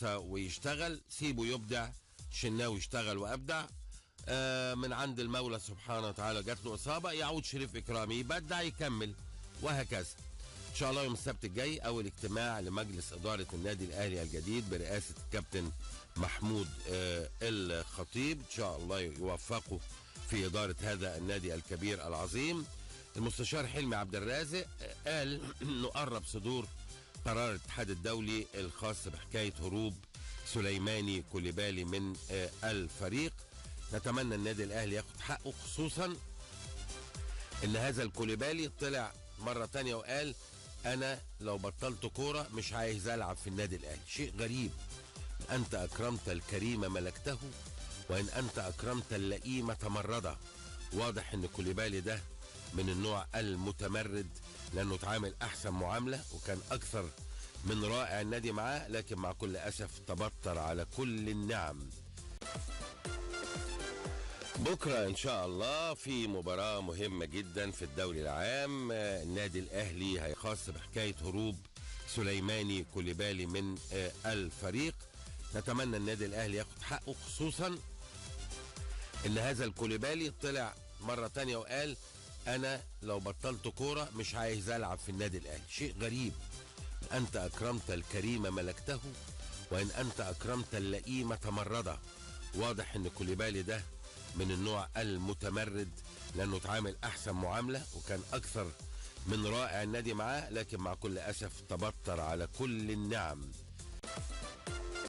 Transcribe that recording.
ويشتغل، سيبه يبدع. شناوي اشتغل وابدع. من عند المولى سبحانه وتعالى جات له اصابه، يعود شريف اكرامي يبدع يكمل، وهكذا. ان شاء الله يوم السبت الجاي اول اجتماع لمجلس ادارة النادي الاهلي الجديد برئاسة الكابتن محمود الخطيب، ان شاء الله يوفقه في ادارة هذا النادي الكبير العظيم. المستشار حلمي عبد الرازق قال انه قرب صدور قرار الاتحاد الدولي الخاص بحكاية هروب سليماني كوليبالي من الفريق. نتمنى النادي الاهلي ياخد حقه، خصوصا ان هذا الكوليبالي طلع مرة تانية وقال انا لو بطلت كورة مش عايز العب في النادي الاهلي. شيء غريب، انت اكرمت الكريم ملكته، وان انت اكرمت اللئيم تمرده. واضح ان كوليبالي ده من النوع المتمرد، لانه اتعامل احسن معاملة وكان اكثر من رائع النادي معاه، لكن مع كل اسف تبطر على كل النعم. بكرة إن شاء الله في مباراة مهمة جدا في الدوري العام، النادي الأهلي هيخاص بحكاية هروب سليماني كوليبالي من الفريق. نتمنى النادي الأهلي ياخد حقه، خصوصا إن هذا الكوليبالي طلع مرة تانية وقال أنا لو بطلت كورة مش عايز ألعب في النادي الأهلي. شيء غريب، أنت أكرمت الكريم ملكته، وإن أنت أكرمت اللئيم تمرده. واضح إن كوليبالي ده من النوع المتمرد، لأنه اتعامل أحسن معاملة وكان أكثر من رائع النادي معاه، لكن مع كل أسف تبطر على كل النعم.